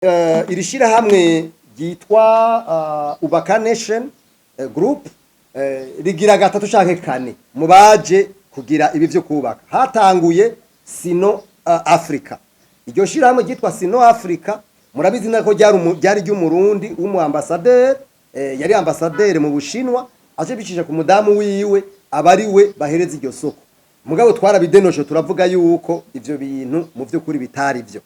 Iri shyirahamwe ryitwa Ubaka Nation Group rigira gatatu canke kane mu baje kugira ibi vyo kubaka. Hatanguye Sino Africa. Iryo shyirahamwe ryitwa Sino Africa, murabizi nako ryari ry'Umurundi w'umu ambassadeur, yari ambassadeur mu Bushinwa, aje bicisha ku mudamu wiwe, abari we bahereza iryo soko. Mugabo twarabidenoshe, turavuga yuko ivyo bintu mu vy'ukuri bitari vyo.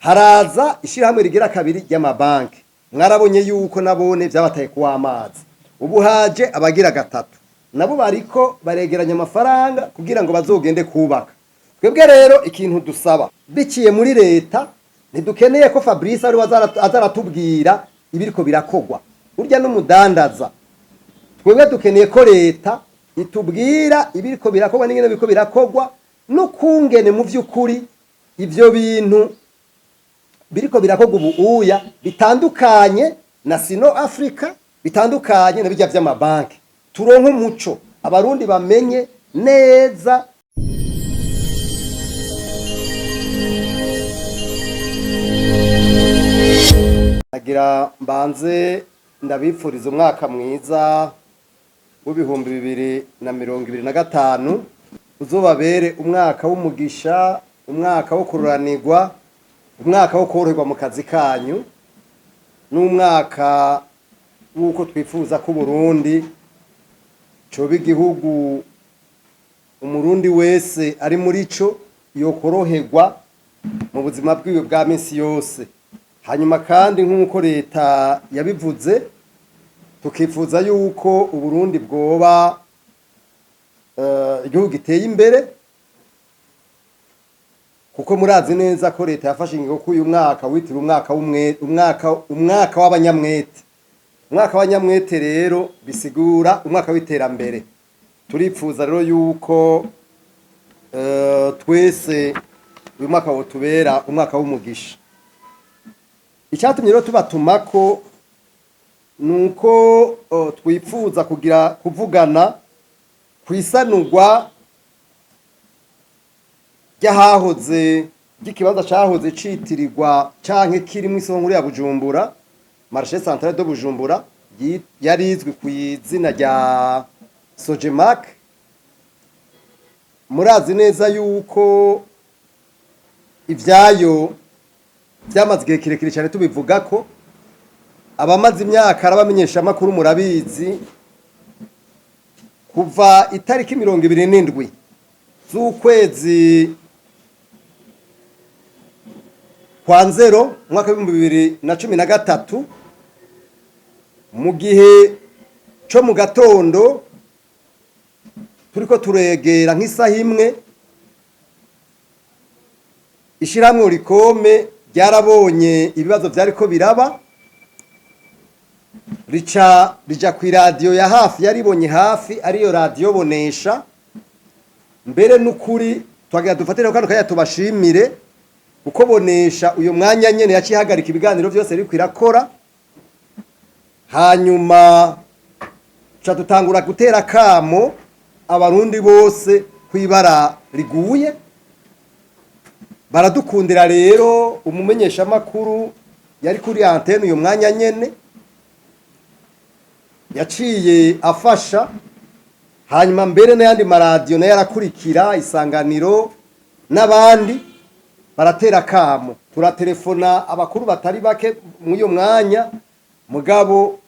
Haraza ishyirahamwe rigira kabiri ry'amabanki, mwarabonye yuko nabone byabataye kuwa amazi. Ubu haje abagira gatatu, nabo bariko baregeranya amafaranga kugira ngo bazogende kubaka. Twebwe rero ikintu dusaba biciye muri leta, ntidukeneye ko Fabrice ari azaratubwira ibiriko birakogwa, urya n'umudandaza. Twebwe dukeneye ko leta itubwira ibiriko birakogwa n'ingene biriko birakogwa, n'ukungene mu vy'ukuri ivyo bintu biriko birakogwa ubu uya bitandukanye na Sino Africa, bitandukanye na bijya vy'amabanki. Turonke umuco, Abarundi bamenye neza. Agira mbanze ndabipfuriza umwaka mwiza w'2025, uzobabere umwaka w'umugisha, umwaka wo kururanirwa, umwaka wo koroherwa mu kazi kanyu, n'umwaka w'uko twifuza ko Burundi coba igihugu Umurundi wese ari muri co yokoroherwa mu buzima bwiwe bwa minsi yose. Hanyuma kandi, nk'uko leta yabivuze, tukifuza yuko Uburundi bwoba igihugu giteye imbere, kuko murazi neza ko leta yafashe ingingo ko uyu mwaka witiriwe umwaka umwaka w'abanyamwete. Umwaka w'abanyamwete rero bisigura umwaka w'iterambere. Turipfuza rero yuko twese uyu mwaka wotubera umwaka w'umugisha. Icyatumye rero tubatumako nuko twipfuza kugira kuvugana kwisanurwa ry'ahahoze ry'ikibanza cahoze citirirwa canke kirimwo isoko nkuru ya Bujumbura, marché central de Bujumbura, yari izwi ku izina rya Sojemac. Murazi neza yuko ivyayo byamaze igihe kirekire cyane tubivuga ko abamaze imyaka arabamenyesha amakuru. Murabizi, kuva itariki 27 z'ukwezi kwa nzero umwaka w'2013, mu gihe co mu gatondo turiko turegera nk'isaha imwe, ishyirahamwe Olucome ryarabonye ibibazo vyariko biraba, rica rija ku iradiyo ya hafi yaribonye hafi, ariyo radiyo Bonesha. Mbere n'ukuri twagira dufatire kano kanya tubashimire, kuko Bonesha uyo mwanya nyene yaciye ihagarika ibiganiro vyose biriko irakora. Hanyuma ca dutangura gutera kamo Abarundi bose kwibara riguye. Baradukundira rero, umumenyeshamakuru yari kuri antene uyo mwanya nyene yaciye afasha. Hanyuma mbere n'ayandi maradiyo nayo arakurikira, Isanganiro n'abandi baratera kamo. Turatelefona abakuru batari bake muri uyo mwanya, mugabo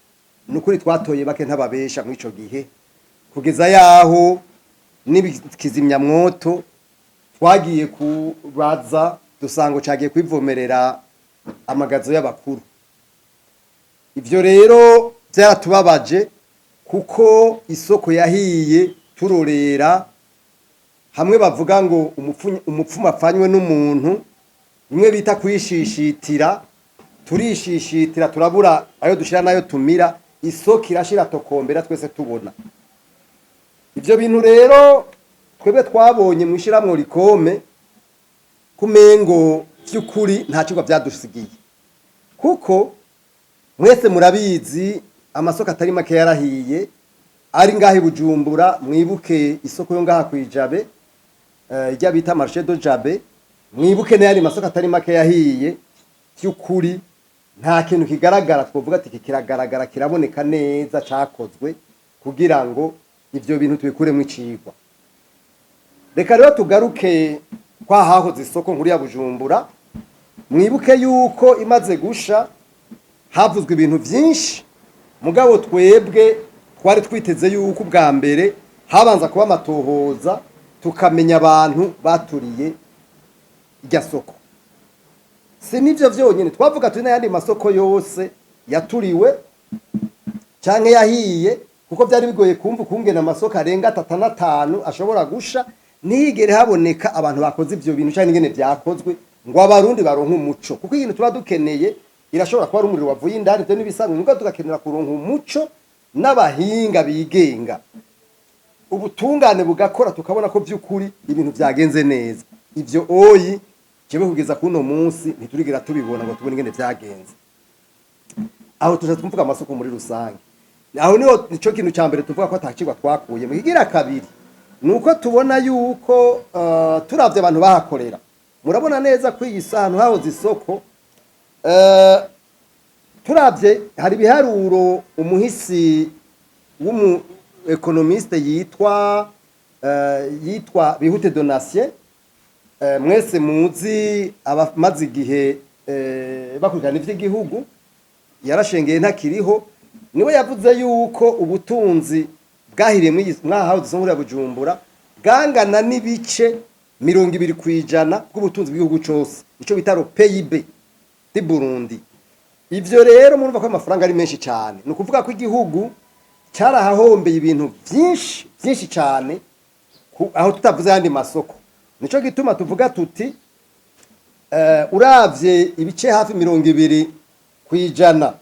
nukuri twatoye bake, ntababesha. Muri ico gihe kugeza yaho n'ibikizimyamwoto twagiye kubaza, dusanga cagiye kwivomerera amagazo y'abakuru. Ivyo rero byaratubabaje, kuko isoko yahiye turorera. Hamwe bavuga ngo umupfumu apfanywe n'umuntu, bimwe bita kwishishitira, turishishitira, turabura ayo dushira n'ayo tumira. Isoko irashira tokombera twese tubona. Ivyo bintu rero twebwe twabonye mu ishyirahamwe Olucome kumengo vy'ukuri nta cigwa vyadusigiye, kuko mwese murabizi amasoko atari make yarahiye ari ngaho i Bujumbura. Mwibuke isoko yo ngaha kwijabe, ijya bita marché de Jabe. Mwibuke n'ayandi masoko atari make yahiye. Vy'ukuri Nta kintu kigaragara twovuga ati iki kiragaragara, kiraboneka neza, cakozwe kugira ngo ivyo bintu tubikuremo icigwa. Reka rero tugaruke kwa hahoze isoko nkuru ya Bujumbura. Mwibuke yuko imaze gusha havuzwe ibintu vyinshi, mugabo twebwe twari twiteze yuko ubwa mbere habanza kuba amatohoza, tukamenya abantu baturiye irya soko. Si nivyo vyonyene twavuga, turi n'ayandi masoko yose yaturiwe canke yahiye, kuko byari bigoye kumva ukungene amasoko arenga 35 ashobora gusha ntihigere haboneka abantu bakoze ivyo bintu canke ingene vyakozwe, ngo Abarundi baronke umuco. Kuko ikintu tuba dukeneye, irashobora kuba ari umuriro wavuye indani, ivyo n'ibisanzwe, nubwo tugakenera kuronka umuco n'abahinga bigenga, ubutungane bugakora, tukabona ko vy'ukuri ibintu vyagenze neza. Ivyo oyi jewe kugeza kuno munsi ntiturigera tubibona ngo tubone ingene vyagenze. Aho tuja twumvuga amasoko muri rusange, aho niho nico kintu ca mbere tuvuga ko atakigwa twakuye. Mu kigira kabiri nuko tubona yuko turavye abantu bahakorera, murabona neza ko iyi sahantu hahoze isoko, turavye hari ibiharuro umuhisi w'umu économiste yitwa Bihute Donatien, mwese muzi abamaze igihe bakurikirana ivy'igihugu, yarashengeye ntakiriho, niwe yavuze yuko ubutunzi bwahiriye mwahawe isoko ya Bujumbura bwangana n'ibice 20% bw'ubutunzi bw'igihugu cose, ico bita le PIB du Burundi. Ivyo rero murumva ko amafaranga ari menshi cyane. Ni ukuvuga ko igihugu cyarahahombeye ibintu byinshi byinshi cyane, aho tutavuze ayandi masoko. Nico gituma tuvuga tuti uravye ibice hafi 20%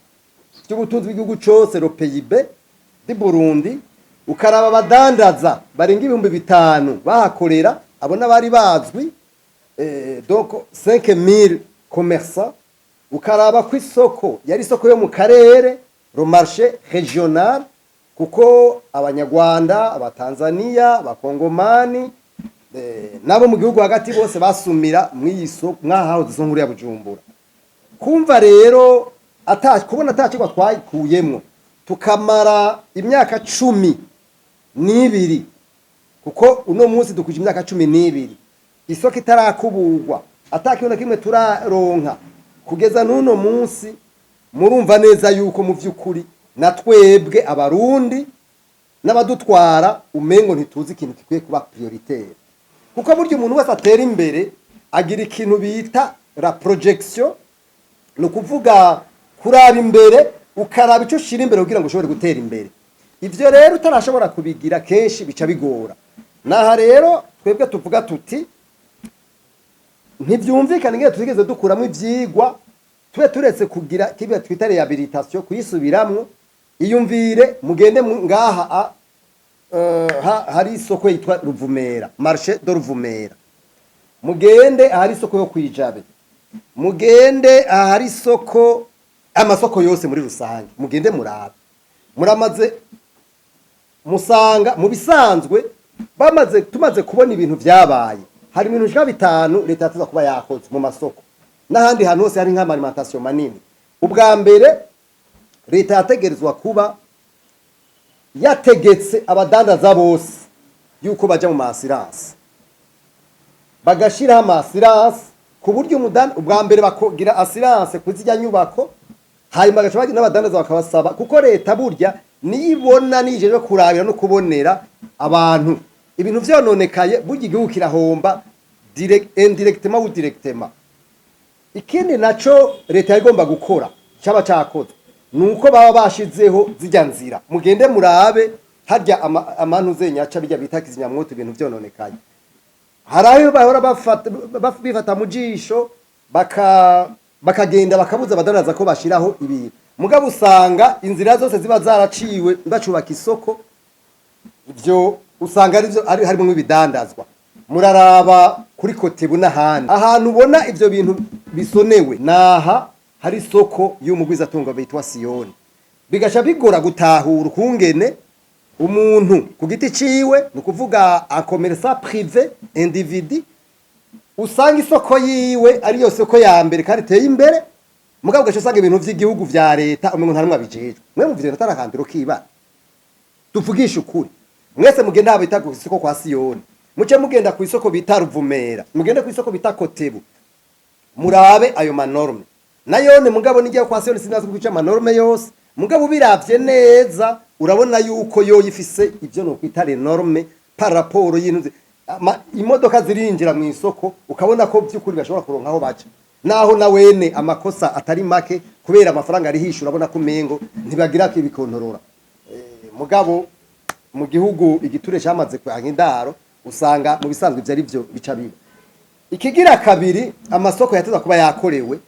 by'ubutunzi bw'igihugu cose, le PIB du Burundi, ukaraba abadandaza barenga 5000 bahakorera, abo n'abari bazwi, donc 5000 commerçants, ukaraba ko isoko yari isoko yo mu karere, le marché régional, kuko Abanyarwanda, Abatanzania, Abakongomani nabo mu gihugu hagati bose basumira mw'iyi soko mwahahoze isoko nkuru ya Bujumbura. Kumva rero ata kubona atakigwa twayikuyemwo, tukamara imyaka 12, kuko uno munsi dukuje imyaka 12 isoko itarakuburwa, atakintu na kimwe turaronka kugeza n'uno munsi, murumva neza yuko mu vy'ukuri na twebwe Abarundi n'abadutwara umengo ntituzi ikintu gikwiye kuba prioritaire. Kuko burya umuntu wese atera imbere agira ikintu bita la projection, ni ukuvuga kuraba imbere, ukaraba icyo ushira imbere kugira ngo ushobore gutera imbere. Ivyo rero utarashobora kubigira kenshi bica bigora. Naha rero twebwe tuvuga tuti ntivyumvikana ingene twigeze dukuramo ivyigwa, tube turetse kugira kibya twita réhabilitation, kuyisubiramwo. Iyumvire mugende ngaha hari isoko yitwa Ruvumera, marché de Ruvumera, mugende ahari isoko yo kwijabe, mugende ahari isoko, amasoko yose muri rusange, mugende murabe. Muramaze musanga mu bisanzwe bamaze tumaze kubona ibintu vyabaye, hari ibintu bishika bitanu leta yatuza kuba yakoze mu masoko n'ahandi hantu hose hari nk'ama alimentation manini. Ubwa mbere, leta yategerezwa kuba yategetse abadandaza bose yuko baja mu ma assurances, bagashiraho ama assurances ku buryo ubwa mbere bakogira assurance ku zirya nyubako, hanyuma bagaca bagira n'abadandaza bakabasaba, kuko leta burya niyibona nijejwe kurabira no kubonera abantu ibintu vyononekaye, burya igihugu kirahomba indirectement ou directement. Ikindi naco leta yagomba gukora cyaba cakoze, nuko baba bashizeho zirya nzira. Mugende murabe harya amantu zenyaca bijya bita kizimyamwoto, ibintu vyononekaye hari aho bahora bifata mu jisho, bakagenda bakabuza abadandaza ko bashiraho ibintu, mugabo usanga inzira zose ziba zaraciwe bacubaka isoko, ivyo usanga arivyo ari harimo ibidandazwa. Muraraba kuri Kotebu n'ahandi ahantu ubona ivyo bintu bisonewe, naha hari isoko y'umugwizatungo bitwa Siyoni, bigaca bigora gutahura ukungene umuntu ku giti ciwe, ni ukuvuga un commerçant privé individu, usanga isoko yiwe ariyo soko ya mbere kandi iteye imbere. Mugabo ugaca usanga ibintu vy'igihugu vya leta umengo nta numwe abijejwe. Mwe mu vyo atarakandiro kibara, tuvugisha ukuri. Mwese mugenda bita ku isoko kwa Siyoni, muce mugenda ku isoko bita Ruvumera, mugende ku isoko bita Kotebu, murabe ayo ma normes nayone. Mugabo nijya kwa Siyoni sinazi kuca ama normes yose, mugabo ubiravye neza urabona yuko yo ifise ivyo no kwita les normes par rapport y'intu. Imodoka zirinjira mu isoko, ukabona ko by'ukuri bashobora kuronka aho baca, naho na wene amakosa atari make kubera amafaranga arihisha, urabona ko umengo ntibagira ibikontorora. Mugabo mu gihugu igiture cyamaze kwanka indaro, usanga mu bisanzwe ivyo ari byo bica biba. Ikigira kabiri, amasoko yateza kuba yakorewe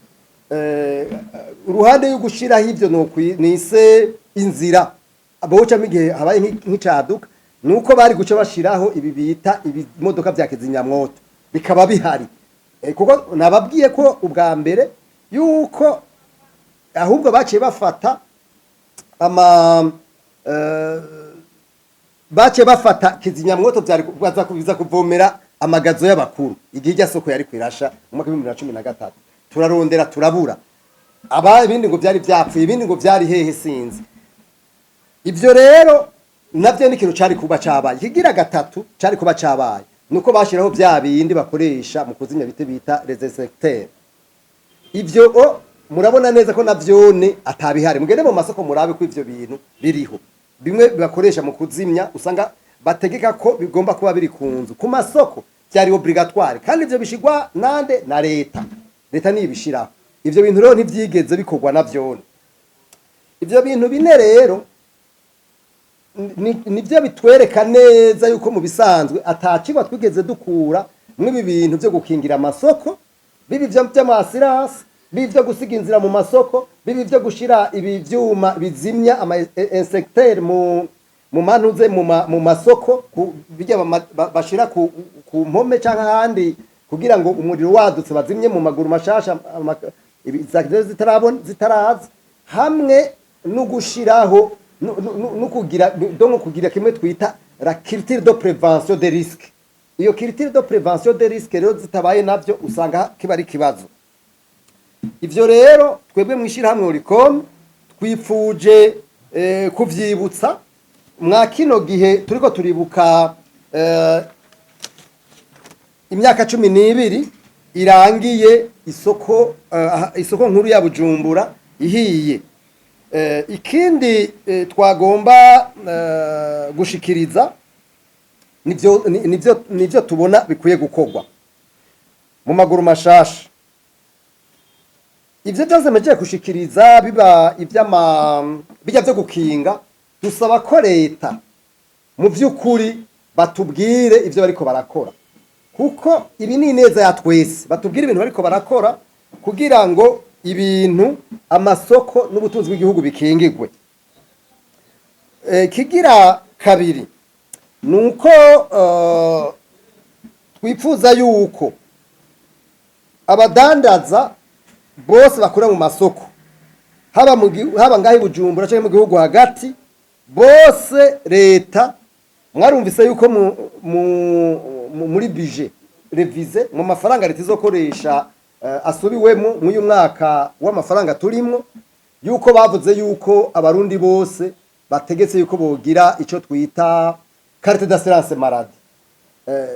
uruhande yo gushiraho ivyo nise inzira bocamo igihe habaye nk'icaduka, nuko bari guca bashiraho ibi bita ibimodoka vya kizimyamwoto bikaba bihari. Kuko nababwiye ko ubwa mbere yuko ahubwo baciye bafata ama baciye bafata kizimyamwoto vyari baza kubiza kuvomera ama gazon y'abakuru igihe irya soko yari kwirasha mu mwaka wa 2013. Turarondera turabura, aba ibindi ngo byari byapfuye, ibindi ngo byari hehe, sinzi. Ivyo rero navyo ni ikintu cari kuba cabaye. Ikigira gatatu cari kuba cabaye nuko bashiraho bya bindi bakoresha mu kuzimya ibiti bita les extincteurs. Ivyo o murabona neza ko navyone atabihari. Mugende mu masoko murabe ko ivyo bintu biriho, bimwe bakoresha mu kuzimya, usanga bategeka ko bigomba kuba biri ku nzu. Ku masoko byari obligatoire, kandi ivyo bishigwa nande? Na leta. Leta niyo ibishiraho. Ivyo bintu rero ntivyigeze bikorwa navyone. Ivyo bintu bine rero nivyo bitwereka neza yuko mu bisanzwe atacigwa twigeze dukura mw'ibi bintu vyo gukingira amasoko, bibi vyo vy'ama assurances, bibi vyo gusiga inzira mu masoko, bibi vyo gushira ibi vyuma bizimya ama extincteurs mu mantuze mu masoko, bijya bashira ku mpome canke ahandi kugira ngo umuriro wadutse bazimye mu maguru mashasha zitarabona zitaraza, hamwe no gushiraho no kugira donc kugira kimwe twita la culture de prévention des risques. Iyo culture de prévention des risques rero zitabaye, navyo usanga kiba ari ikibazo. Ivyo rero twebwe mwishirahamwe Olucome twifuje kuvyibutsa mwa kino gihe turiko turibuka imyaka 12 irangiye isoko nkuru ya Bujumbura ihiye. Ikindi twagomba gushikiriza nivyo tubona bikwiye gukorwa mu maguru mashasha. Ivyo byose mejeje gushikiriza, biba ivy'ama bijya vyo gukinga, dusaba ko leta mu vy'ukuri batubwire ivyo bariko barakora, kuko ibi ni ineza ya twese. Batubwire ibintu bariko barakora kugira ngo ibintu, amasoko n'ubutunzi bw'igihugu bikingigwe. Kigira kabiri nuko twifuza yuko abadandaza bose bakora mu masoko, haba ngaho i Bujumbura canke mu gihugu hagati, bose leta mwarumvise yuko muri budget révisé, mu mafaranga leta izokoresha asubiwemo mw'uyu mwaka w'amafaranga turimwo, yuko bavuze yuko abarundi bose bategetse yuko bogira ico twita carte d'assurance maladie.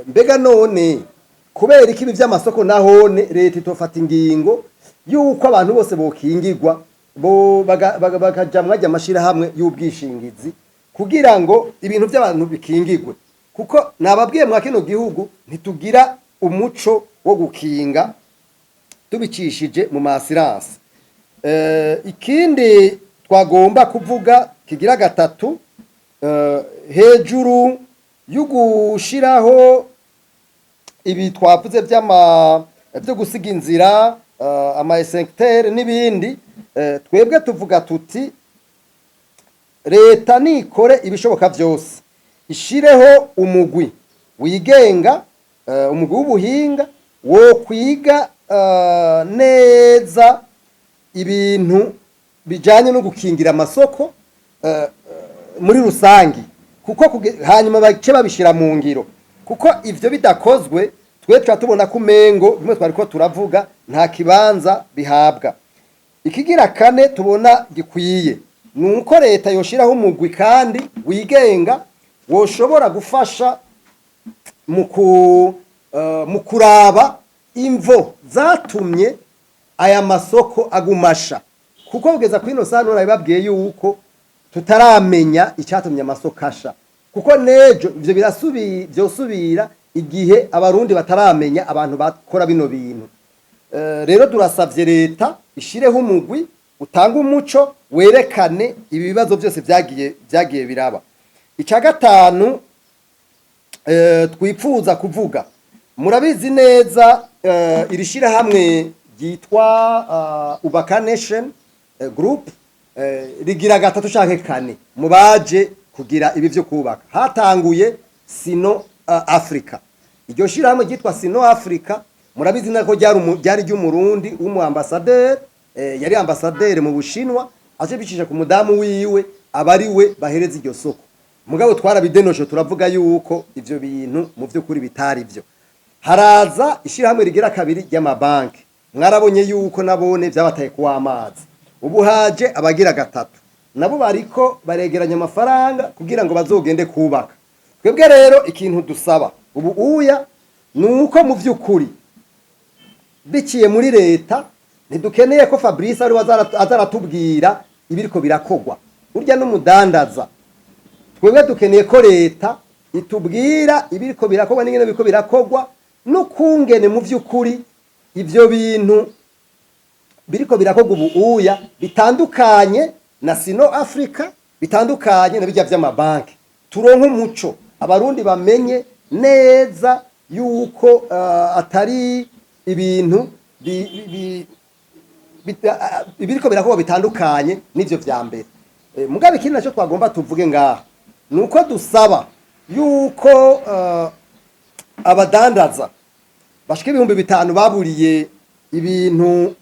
Mbega none kubera iki ibi vy'amasoko nahone leta itofata ingingo yuko abantu bose bokingirwa, bo bakaja mwajya amashirahamwe y'ubwishingizi kugira ngo ibintu by'abantu bikingirwe? Kuko nababwiye, mwa kino gihugu ntitugira umuco wo gukinga tubicishije mu ma assurances. Ikindi twagomba kuvuga kigira gatatu, hejuru y'ugushiraho ibi twavuze by'ama byo gusiga inzira, ama extincteurs n'ibindi, twebwe tuvuga tuti leta nikore ibishoboka byose ishireho umugwi wigenga, umugwi w'ubuhinga wo kwiga neza ibintu bijanye no gukingira amasoko muri rusangi, kuko hanyuma bace babishira mu ngiro. Kuko ivyo bidakozwe, twe tuba tubona ko umengo bimwe twariko turavuga nta kibanza bihabwa. Ikigira kane tubona gikwiye ni uko leta yoshiraho umugwi kandi wigenga woshobora gufasha mu kuraba imvo zatumye aya masoko agumasha, kuko kugeza kuri ino saha nurabibabwiye yuko tutaramenya icyatumye amasoko asha, kuko nejo ivyo vyosubira igihe Abarundi bataramenya abantu bakora bino bintu. Rero turasavye leta ishireho umugwi utanga umuco, werekane ibi bibazo byose vyagiye biraba. Icya gatanu twipfuza kuvuga, murabizi neza iri shirahamwe ryitwa Ubaka Nation Group rigira gatatu canke kane mu baje kugira ibi vyo kubaka. Hatanguye Sino Africa. Iryo shirahamwe ryitwa Sino Africa, murabizi nako ryari ry'Umurundi w'umu ambassadeur, yari ambassadeur mu Bushinwa, aje bicisha ku mudamu wiwe, abari we bahereza iryo soko. Mugabo twarabidenoshe, turavuga yuko ivyo bintu mu vy'ukuri bitari vyo. Haraza ishirahamwe rigira kabiri ry'amabanki, mwarabonye yuko nabone vyabataye kuwa amazi. Ubu haje abagira gatatu, nabo bariko baregeranya amafaranga kugira ngo bazogende kubaka. Twebwe rero ikintu dusaba ubu uya ni uko mu vy'ukuri biciye muri leta, ntidukeneye ko Fabrice ari we azaratubwira ibiriko birakogwa, urya n'umudandaza. Twebwe dukeneye ko leta itubwira ibiriko birakogwa n'ingene biriko birakogwa, n'ukungene mu vy'ukuri ivyo bintu biriko birakogwa ubu uya bitandukanye na Sino Africa, bitandukanye na bijya vy'amabanki. Turonke umuco, Abarundi bamenye neza yuko atari ibintu ibiriko birakorwa bitandukanye n'ivyo vya mbere. Mugabe ikindi nacyo twagomba tuvuge ngaha nuko dusaba yuko abadandaza bashika 5000 baburiye ibintu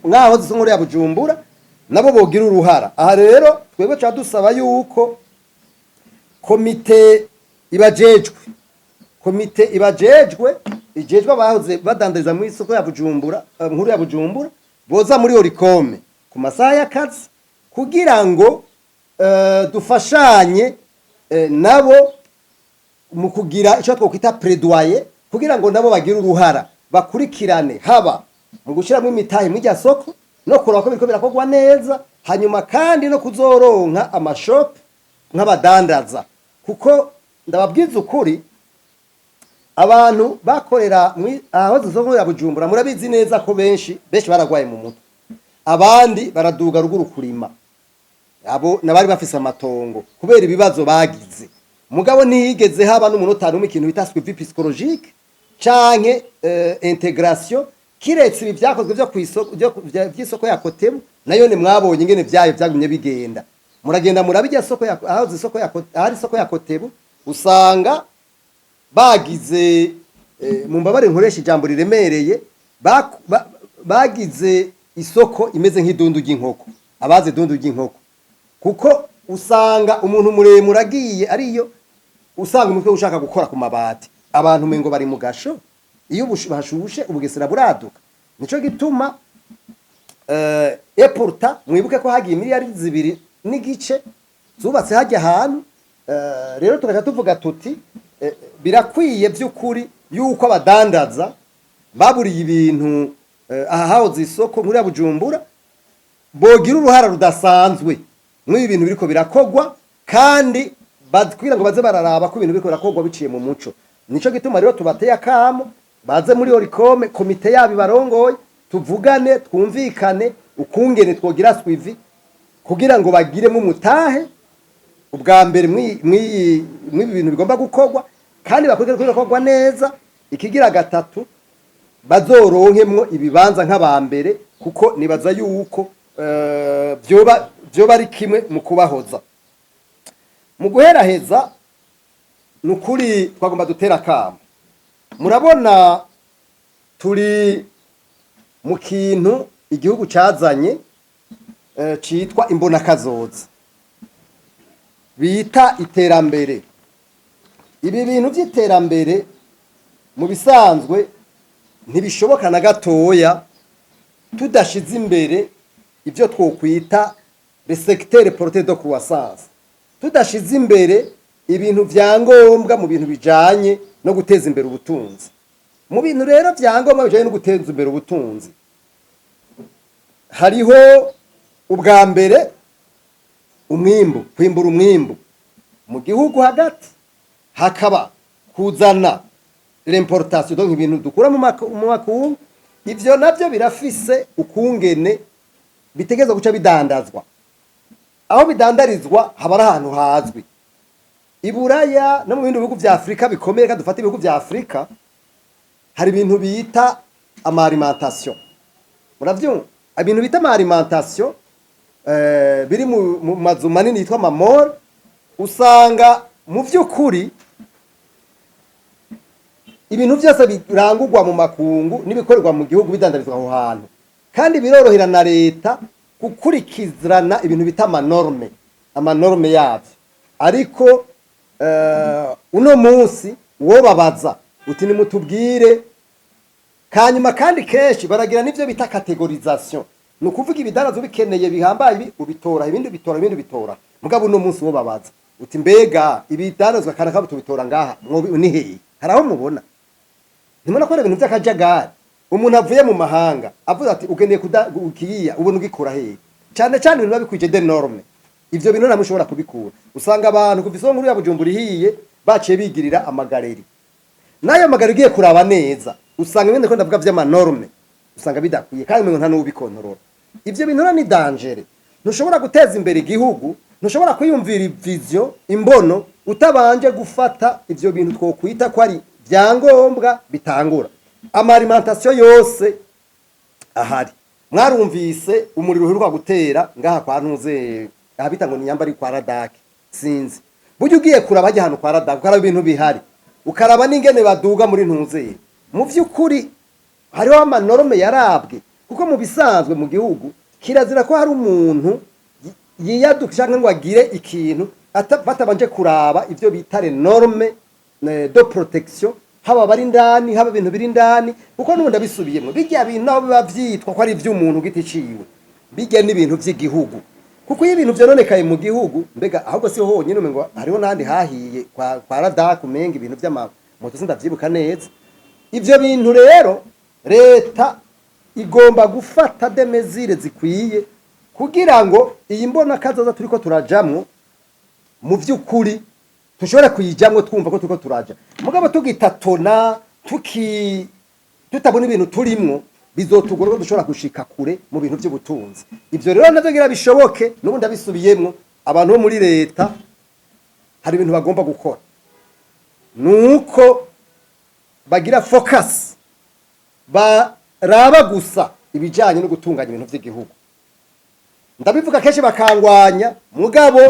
mwaho z'inkuru ya Bujumbura nabo bogira uruhara. Aha rero twebwe ca dusaba yuko komite ibajejwe ijejwe abahoze badandariza mu isoko ya Bujumbura nkuru ya Bujumbura boza muri Olucome ku masaha y'akazi kugira ngo dufashanye nabo mu kugira icyo twokwita plaidoyer, kugira ngo nabo bagire uruhara, bakurikirane haba mu gushyiramo imitahe muri irya soko no kuraba ko biriko birakorwa neza, hanyuma kandi no kuzoronka amashopu nk'abadandaza. Kuko ndababwiza ukuri, abantu bakorera aho isoko ya Bujumbura, murabizi neza ko benshi benshi baragwaye mu mutwe, abandi baraduga ruguru kurima, abo nabari bafise amatongo kubera ibibazo bagize. Mugabo ntiyigeze haba n'umunota n'umwe ikintu bita suivi psychologique canke intégration, kiretse ibi vyakozwe vyo kw'isoko vy'isoko ya Kotebu. Nayo ni mwabonye ingene vyayo vyagumye bigenda. Muragenda murabijya soko ya aho isoko ya ahari isoko ya Kotebu, usanga bagize mu mbabare nkoresha ijambo riremereye, bagize isoko imeze nk'idundu ry'inkoko, abazi idundu ry'inkoko, kuko usanga umuntu muremure agiye ariyo usanga umutwe ushaka gukora ku mabati, abantu umengo bari mu gasho. Iyo bashushe ubugesera buraduka. Nico gituma eporta mwibuke ko hagiye miliyari 2.5 zubatse hajya ahantu. Rero tugaca tuvuga tuti birakwiye by'ukuri yuko abadandaza baburiye ibintu aha hahoze isoko nkuru ya Bujumbura bogira uruhara rudasanzwe muri ibi bintu biriko birakogwa, kandi kugira ngo baze bararaba ko ibintu biriko birakogwa biciye mu muco. Nico gituma rero tubateye akamo baze muri Olucome, komite yabo ibarongoye, tuvugane, twumvikane ukungene twogira suivi kugira ngo bagiremo umutahe ubwa mbere mw'ibi bintu bigomba gukorwa, kandi bakurikire ko bikorwa neza. Ikigira gatatu, bazoronkemwo ibibanza nk'abambere, kuko nibaza yuko vyoba ari kimwe mu kubahoza. Mu guheraheza, ni ukuri twagomba dutera akamo. Murabona turi mu kintu igihugu cazanye citwa imbonakazoza, bita iterambere. Ibi bintu vy'iterambere mu bisanzwe ntibishoboka na gatoya. Tudashize imbere ibyo twokwita les secteurs porteurs de croissance, tudashize imbere ibintu vya ngombwa mu bintu bijanye no guteza imbere ubutunzi. Mu bintu rero vya ngombwa bijanye no guteza imbere ubutunzi hariho ubwa mbere umwimbu, kwimbura umwimbu mu gihugu hagati, hakaba kuzana l'importation, donc ibintu dukura mu makungu. Ivyo navyo birafise ukungene bitegezwa guca bidandazwa. Aho bidandarizwa haba ari ahantu hazwi. Iburaya no mu bindi bihugu vya Afurika bikomeye, kandi dufate ibihugu vya Afurika, hari ibintu bita ama alimentation. Muravyumva, ibintu bita ama alimentation biri mu mazu manini yitwa ama malls. Usanga mu vy'ukuri ibintu byose birangurwa mu makungu n'ibikorerwa mu gihugu bidandarizwa aho hantu, kandi birorohera na leta gukurikirana ibintu bita ama normes yabyo. Ariko uno munsi wobabaza uti: "Nimutubwire." Kanyuma kandi kenshi baragira n'ivyo bita catégorisation, ni ukuvuga ibidandazo bikeneye bihambaye ibi ubitora, ibindi ubitora, ibindi ubitora. Mugabo uno munsi wobabaza uti: "Mbega ibidandazwa kana tubitora ngaha ni hehe?" Hari aho mubona? Ntimubona ko ari ibintu by'akajagari? Umuntu avuye mu mahanga avuze ati: "Ukeneye kiyiya," ubona ugikura hehe? Cyane cyane ibintu biba bikwije des normes, ivyo bintu ntamwe ushobora kubikura. Usanga abantu kuva isoko nkuru ya Bujumbura ihiye baciye bigirira ama galeries. N'ayo ma galeries ugiye kuraba neza usanga ibindi ko ndavuga vy'ama normes usanga bidakwiye, kandi umengo nta n'ubikontorora. Ivyo bintu rero ni danger. Ntushobora guteza imbere igihugu, ntushobora kwiyumvira vision, imbono, utabanje gufata ivyo bintu twokwita ko ari vyangombwa bitangura. Ama alimentation yose ahari, mwarumvise umuriro uheruka gutera ngaha kwa ntuze ahabita ngo ni nyamba ari kwa Radake, sinzi. Burya ugiye kuraba hajya ahantu kwa Radake, ukaraba ibintu bihari, ukaraba n'ingene baduga muri ntuze, mu vy'ukuri hariho ama normes yarabwe. Kuko mu bisanzwe mu gihugu kirazira ko hari umuntu yiyaduka canke ngo agire ikintu batabanje kuraba ivyo bita les normes de protection, haba bari indani, haba ibintu biri indani. Kuko n'ubundi abisubiyemwo, bijya bintu naho biba vyitwa ko ari ivy'umuntu giti ciwe, bijya n'ibintu vy'igihugu. Kuko iyo ibintu vyononekaye mu gihugu, mbega ahubwo si honyine, umengo hariho n'ahandi hahiye kwa Radaka, umenga ibintu vy'amamoto, sindavyibuka neza. Ivyo bintu rero leta igomba gufata des mesures zikwiye kugira ngo iyi mbona kazoza turiko turajamwo mu vy'ukuri tushobore kuyijamwo twumva ko turiko turaja. Mugabo tugitatona, tutabona ibintu turimwo, bizotugora ko dushobora gushika kure mu bintu by'ubutunzi. Ivyo rero navyo ngira bishoboke, n'ubundi abisubiyemwo, abantu bo muri leta hari ibintu bagomba gukora, nuko bagira focus, baraba gusa ibijanye no gutunganya ibintu vy'igihugu. Ndabivuga kenshi bakangwanya, mugabo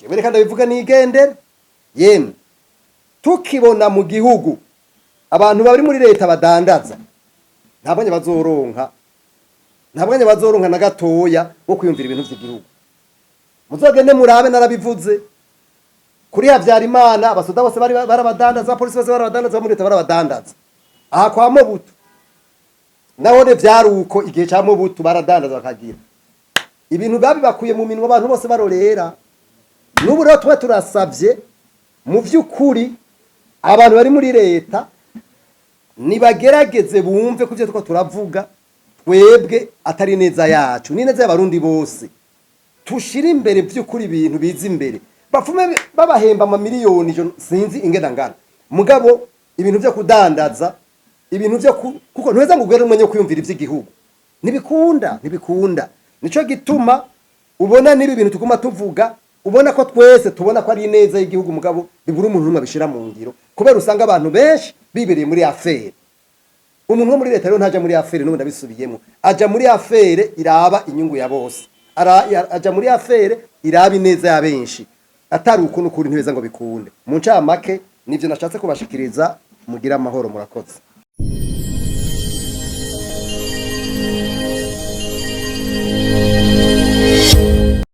jewe reka ndabivuga nigendere. Yemwe, tukibona mu gihugu abantu bari muri leta badandaza, nta mwanya bazoronka, nta mwanya bazoronka na gatoya wo kwiyumvira ibintu vy'igihugu. Muzogende murabe, narabivuze kuri Habyarimana, abasoda bose bari barabadandaza, abapolisi bose barabadandaza, muri leta barabadandaza. Aha kwa Mobutu nahone vyari uko, igihe ca Mobutu baradandaza, bakagira ibintu babibakuye mu minwe abantu bose barorera. N'ubu rero tuba turasavye mu vy'ukuri abantu bari muri leta nibagerageze bumve ko ivyo turiko turavuga twebwe atari neza yacu, ni neza y'Abarundi bose. Tushire imbere vy'ukuri ibintu biza imbere. Bapfume babahemba amamiliyoni, sinzi ingena ngana, mugabo ibintu vyo kudandaza, ibintu vyo kuko ntuheza ngo ugere umwanya wo kwiyumvira ivy'igihugu, ntibikunda, ntibikunda. Nico gituma ubona n'ibi bintu tuguma tuvuga, ubona ko twese tubona ko ari ineza y'igihugu, mugabo bibura umuntu n'umwe abishira mu ngiro, kubera usanga abantu benshi bibereye muri affaires. Umuntu wo muri leta rero ntaja muri affaires, n'ubundi abisubiyemo, aja muri affaire iraba inyungu ya bose. Aja muri affaire iraba ineza ya benshi. Atari uko n'ukuri ntibeza ngo bikunde. Mu ncamake nivyo nashatse kubashikiriza. Mugira amahoro, murakoze.